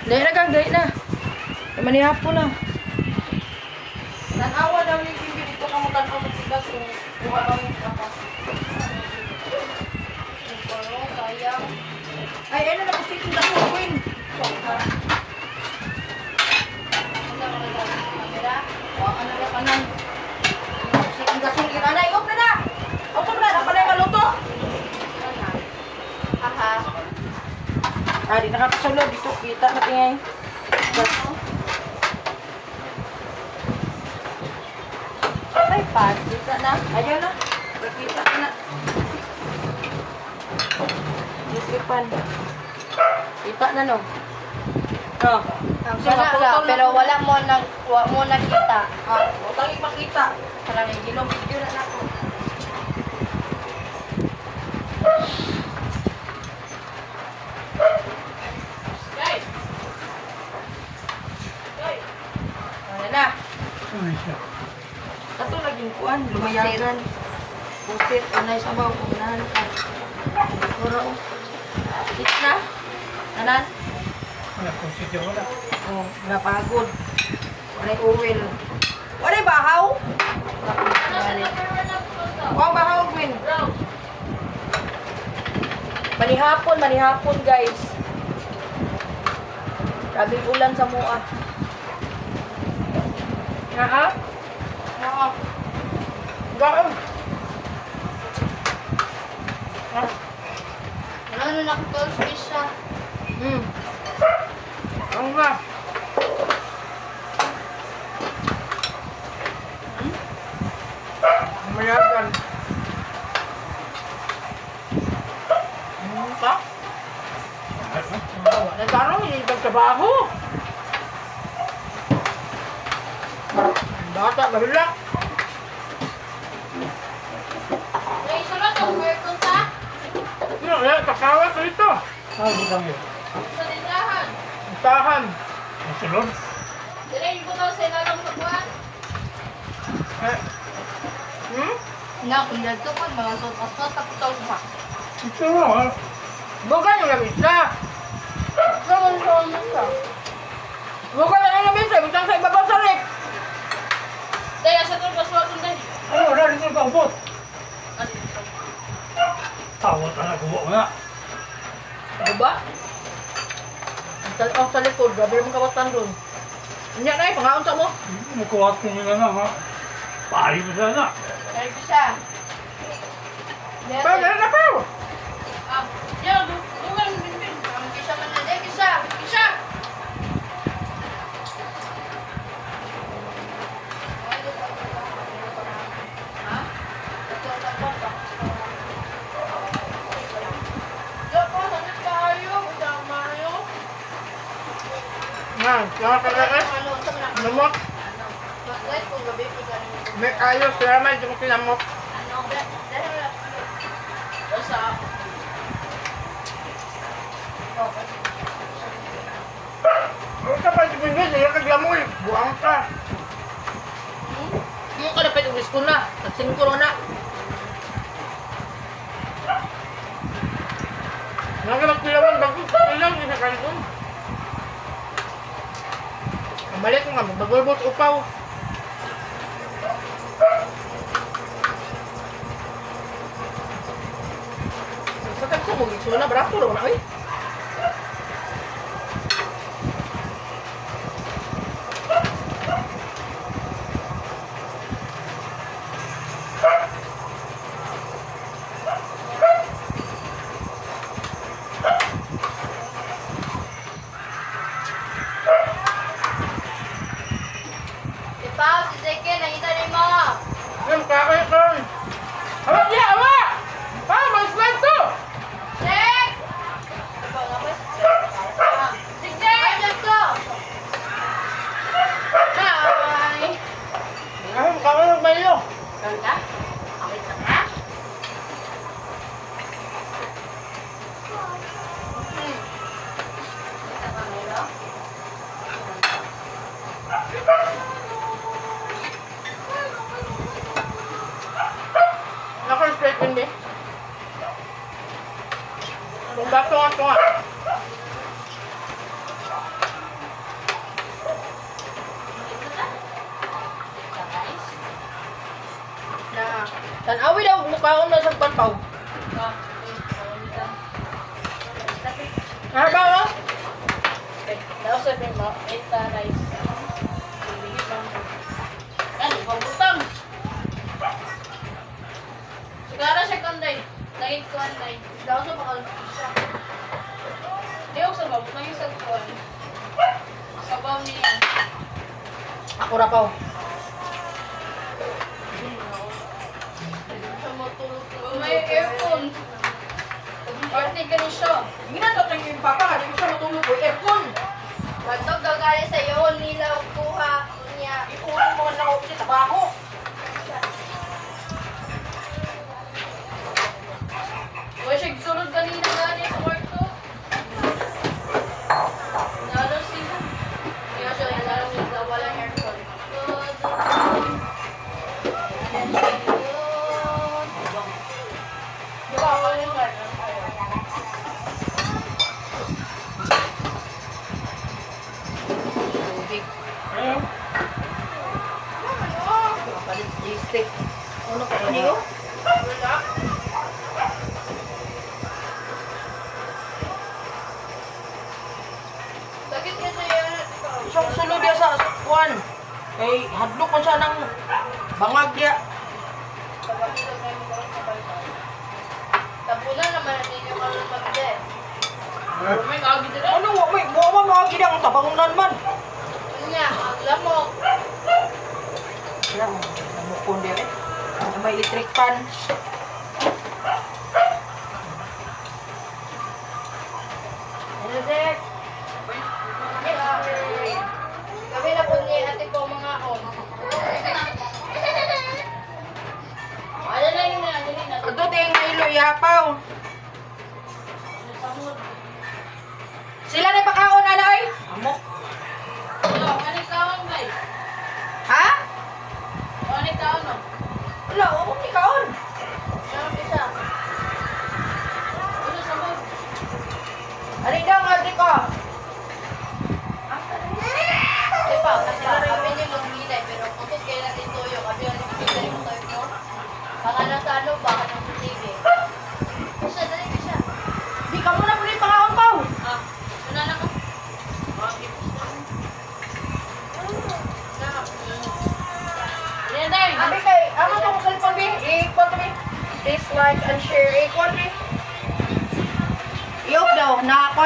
Dali na kang, dali na. Kay manihapon na. Tanawa daw ni Kimbi dito ka mo tanaw sa tigas kung kuha kami apa. Pero sayang. Ay, ano na kasi itong dako, Queen. Wala ka na kamera. Wa ka na lang kanan. Kasi itong gasol iranay. Op na na! Op na na! Napalay maluto! Ano? Aha. Ah, di nakakasulod dito. Kita na tingay. Ay, pat. Kita na. Ayaw na. Nakita ka na. Isipan. Kita na no. Oh. Wala na, pero wala mo nang wa mo nakita. Ah, utang ipakita. Parang yung ginom video na nako. Ano na? Ano siya? Kato laging kuan, lumayagan. Pusit, unay sabaw, unahan ka. Puro. It na? Tanan? Wala kung siya wala. Oh, napagod. Walay uwil. Walay bahaw? Wow, bahaw, Gwen. Manihapon, manihapon, guys. Grabing ulan sa mua. Nga ha? Oo. Gaon. Ha? Wala na nakatol siya. Ang nga. Mayagan. Ka? Nagkaroon, hindi pagtrabaho. Ang bata, mahila. May isa ba itong aircon ta? Ano, eh, kakawa ko ito. Ah, butang yun. Sa tindahan. Tahan. Ang sulod. Dili, yung butaw sa ilalong sa kuwan. Eh. Hmm? Na, kung dito po, mga sotas-sotas, tapos pa. Ito ha. Bukan yung lamisa. Sa lamisa. Bukan lang yung lamisa. Butang sa ibabaw sa rep. Dahil, asa itong baswa itong dahil. Ano, wala dito ka ubot. Tawa ka na kubo nga. Diba? Ang sa likod, grabe naman kawatan doon. Hindi na eh, pangaon sa mo. Mukuha ko nila na ha. Pari mo sana. Dahil siya. Pa, meron na pa. Ah, yan, dugan, bin-bin. Ang kisa man na, dahil kisa, kisa! Ha? Nga, kaya kaya eh. Lamok. May kayo, sila may di ko kinamok. Huwag ka pa si Binbin, sila kaglamoy. Buang ka. Mo ka dapat uwis ko na. Tagsin ko na. Nagkamat kilawan, bago kilaw, isa kanitong. Balik ko nga, magbagulbot upaw. Sa tagsa mo, gitsuna, brato raw na, oy. Si Pao, si Zeke, nakita ni mo. Yung kakoy ko. Awa, niya, awa! Pa, mag-slide to! Zek! Tanawi daw mukhaon na sa panpaw. Ah, eh, Ah, ba oh? Daw sa may mga eta rice. Ano, pabutang. Sigara siya kanday. Nangit ko anday. Daw sa bakal siya. Di sa babutang yung sa kuan. Sabaw niya. Ako ra paw. May aircon. Parte ka ni siya. Ginata tayo yung papa, di ko siya matulog ko aircon. Bantog daw gani sa iyo nila og kuha niya. Iulo mo man ako sa trabaho. Wala siya sulod kanina gani sa kwarto. Nalo siya. Niya siya nalo nila walang aircon. Di ba, ako yung kwarto? Tubig. Ayaw. Kapalit stick. Ano pa niyo? Wala. Sakit niya sa iyo. Siyang sulod niya sa kuan. Kay hadlok man siya ng bangag niya. Tabunan naman na ninyo karon magde. May kagi dira. Ano wa may wa man mga gid ang tabangunan man. Unya, ang lamok. Wala mo namukon dire. May electric fan. Ano dek? Kami na po ni ate ko mga on. Ano na yun na, dali na. Ato ting ilo yapaw. Sila na pakaon ana oy. Amok. Ano, ano kaon bay? Ha? Ano kaon no? Wala, ako ni kaon. Meron isa. Ano sa mo? Ano daw nga di ko?